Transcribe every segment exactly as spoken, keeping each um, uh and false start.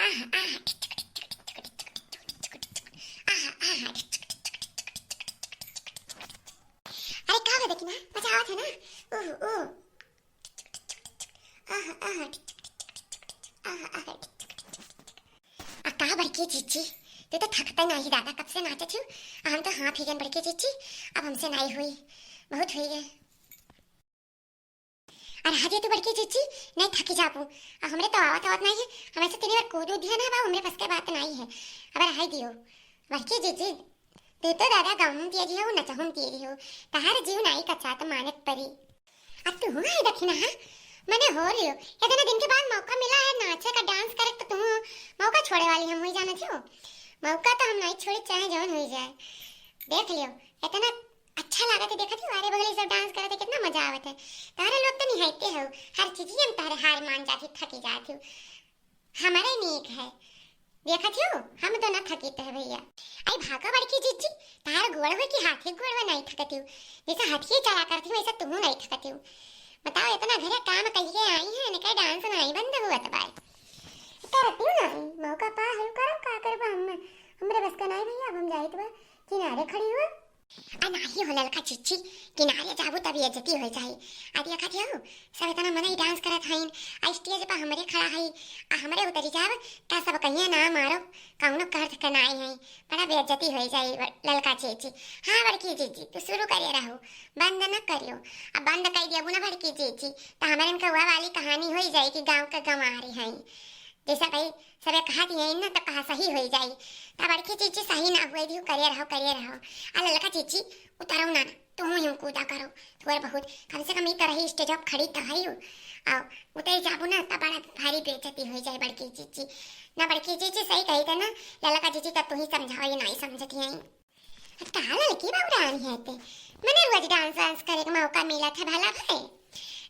आहा, आहा, टिचक, टिचक, टिचक, टिचक, टिचक, टिचक। आहा, आहा, टिचक, टिचक, टिचक, टिचक, टिचक। अरे का बा दखिनहा, मजा आवत है ना? ओह, ओह। टिचक, टिचक, टिचक। आहा, आहा, टिचक, टिचक, टिचक, टिचक। आहा, आहा, टिचक, टिचक, टिचक। आ का बड़की जीजी, तू तो थकते नाही दादा, कब से नाचत हू? आ हम तो हाँफ गइन बड़की जीजी, अब हमसे नाही होई, बहुत होई गए। अरे हाँ जी, तू बड़की जीजी, नहीं थकी जाबू। आ, हमरे तो आवत आवत नहीं है, हम ऐसे तीन बार कूद उदिया ना बा, हमरे बस के बात नहीं है। अब रहाई दियो। बड़की जीजी, तू तो दादा गाउन दिए जी हो, नचहुन दिए जी हो, तहार जीव नहीं कचा तो माने परी। अब तू हुआ है दखिनहा, हाँ? मने हो लियो, इतने दिन के बाद मौका मिला है नाचे का, डांस करे, तो तू मौका छोड़े वाली हम हुई जाना थियो। मौका तो हम नहीं छोड़ी, चाहे जौन हुई जाए। देख लियो, इतना अच्छा लागत है, देखत हो, अरे बगली सब डांस करत है, कितना मजा आवत है। तारे लोग तो निहाइते हो, हर चीज हम तारे हार मान जाती, थकी जाती हो। हमारे नीक है, देखत हो, हम तो ना थकीत है भैया। आई भागा बड़की जीजी, तार गोड़ हुई कि हाथी गोड़ हुई नहीं थकती हो, जैसे हाथी चला करती हो, वैसे तुम नहीं थकती हो। बताओ, इतना घरे काम कहिए आई है, इनका डांस नहीं बंद हुआ तो बाय करती हो ना, मौका पा है, करो का करबा हम, हमरे बस का नहीं भैया, अब हम जाइत बा, किनारे खड़ी हुआ। आ नाही हो ललका जीजी, किनारे जाबू तब बेइज्जती हो जाई। आ देखत हो, सब इतना मनई डांस करत हईन, आ स्टेज पर हमरे खड़ा हई, आ हमरे उतरी जाब, त सब कहिए ना मारो, कौनो अर्थ के नाई हई, बड़ा बेइज्जती हो जाई ब-, ललका जीजी। हाँ बड़की जीजी, तू शुरू करे रहो, बंद न करियो। आ बंद कई देबू ना बड़की जीजी, त हमरे इनका वह वाली कहानी हो जाई कि गाँव के गंवारे हई। जैसा भाई सबे कहा दिए ना, तो कहा सही हो जाई। तो बड़की जीजी सही ना हुए दियो, करे रहो, करे रहो। आ ललका जीजी, उतरो ना, ना, तुम यूं कूदा करो, थोड़ा बहुत, कम से कम ई तरह ही स्टेज पर खड़ी तो है यू। आओ, उतर जाबू ना, तो बड़ा भारी बेइज्जती हो जाए बड़की जीजी। ना बड़की जीजी सही कही थे ना, ललका जीजी तो तू ही समझाओ, ये नहीं समझती हैं। का ललकी बउरान है ते? मने रोज डांस वांस करे के मौका मिलत है भला भए।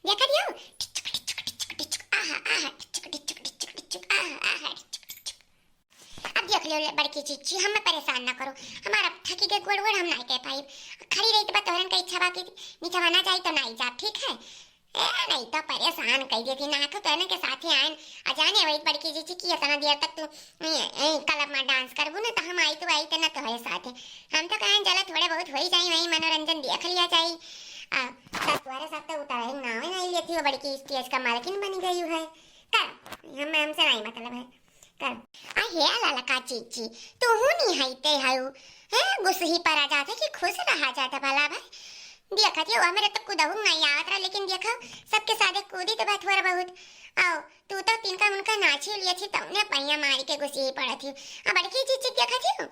देखा दियो, टिचक, टिचक, टिचक, टिचक, आहा, आहा, टिचक, टिचक, टिचक, टिचक, आहा, आहा, टिचक, टिचक। अब देख लियो ले बड़की जीजी, हमें परेशान ना करो। हमारा थकी के गोड़ वोड़ हम नाई कह पाई। खड़ी रही तो बा तोहरन का इच्छा बा कि नीचे ना जाई तो नाई जा, ठीक है? ए, नहीं तो परेशान कई देती ना, तो तोहरन के साथे आयन। आ जाने वही बड़की जीजी की इतना देर तक तू ए, ए, क्लब में डांस करबू ना, तो हम आई तो आई ते ना तोहरे साथे। हम तो कहें, चला थोड़े बहुत होई जाई, वही मनोरंजन देख लिया जाई। आ, तब तोहरे साथ तो उतारे नावे नहीं लेती हो, बड़की स्टेज का मालकिन बनी गई है। कर, हम, हमसे नहीं मतलब है। कर। आ हे ललका जीजी, तू हूँ नहीं हईते हऊ। हैं, गुस्सी पर आ जाते कि खुश रहा जाता भला भाई। देखत हो, हमरे तो कुदहू नहीं आवत रहा, लेकिन देखो, सबके साथे कूदी तो बात हुआ बहुत। आओ, तू तो तिनका मुनका नाची लिया थी, तौने पहिया मारी के गुस्सी पड़ा थी। आ बड़की जीजी देखत हो,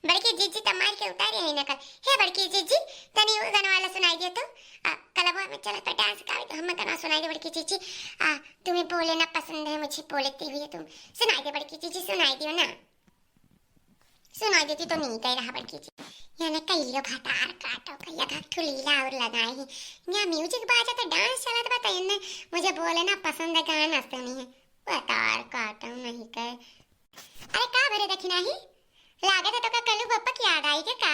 बड़की जीजी तो मार के उतारी है नकल। हे बड़की जीजी, तनी वो गाना वाला सुनाई दे तो। आ, क्लबवा में चलत पर डांस गावे तो हम गाना सुनाई दे बड़की जीजी। आ, तुम्हें बोलना पसंद है, मुझे बोलती हुई तुम। सुनाई दे बड़की जीजी, सुनाई दियो ना। सुनाई देती तो नहीं कह रहा बड़की जीजी। या ना कहियो भतार काटो, कहिया का ठुलीला और लगाई। या म्यूजिक बाजा तो डांस चलत बा, तो इन्हें मुझे बोलना पसंद है, गाना सुनी है। भतार काटो नहीं कह। अरे का भरे देखी नाही? लागत है तो का कल्लू पप्पा की याद आई के का?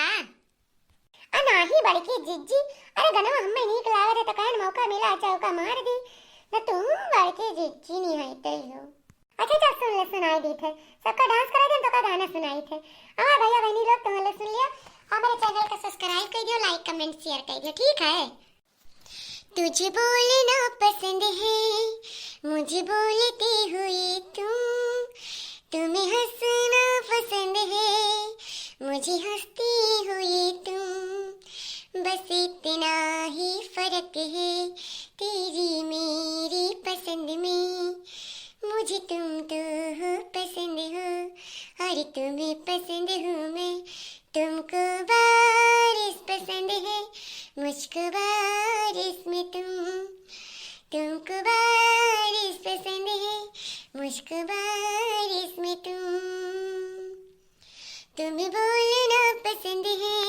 आ नाही बड़की जीजी, अरे गनवा हमें नीक लागत है तो कहन मौका मिला चौका मार दी। न तू बड़की जीजी नहीं हईते हो। अच्छा चल सुन ले, सुनाई दी थे। सबका डांस कराई दे तो का गाना सुनाई थे। हमारे भैया बहनी लोग तुम ले सुन लिया। हमारे चैनल का सब्सक्राइब कर दियो, लाइक कमेंट शेयर कर दियो, ठीक है? तुझे बोलना पसंद है, मुझे बोलते हुए तुम, तुम्हें हंसना पसंद है, मुझे हंसते हुए तुम, बस इतना ही फर्क है तेरी मेरी पसंद में। मुझे तुम तो हो पसंद हो और तुम्हें पसंद हूँ मैं। तुमको बारिश पसंद है, मुझको बारिश में तुम। तुमको बारिश पसंद है, मुझको बारिश में तुम। तुम्हें बोलना पसंद है,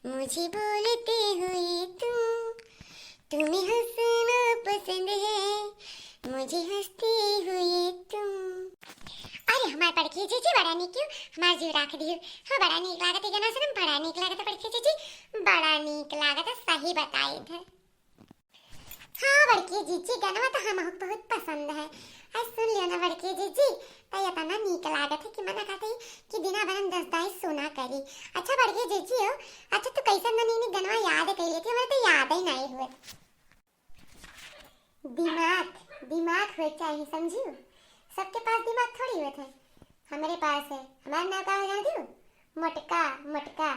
मुझे बोलते हुए तुम। तुम्हें हंसना पसंद है, मुझे हंसते हुए तुम। अरे हमार बड़की जीजी बड़ा नीक क्यों, हमार जीव राख दियो। हाँ, बड़ा नीक लागत है गाना सुनम, बड़ा नीक लागत है बड़की जीजी, बड़ा नीक लागत है, सही बताई थे। हाँ बड़की जीजी, गनवा तो हमहू बहुत पसंद है। आज सुन लियो ना बड़की जीजी, तो इतना नीक लागत है कि मना कहते कि दिना भरन दस दाई सुना करी। अच्छा बड़की जीजी हो, अच्छा तू कैसे ननी गनवा याद कर लेती, हमारे तो याद ही नहीं हुए। दिमाग, दिमाग होए चाहिए, समझियो? सबके पास दिमाग थोड़ी होत है, हमरे पास है। हमार नाम का हो जान दियो? मोटका, मोटका।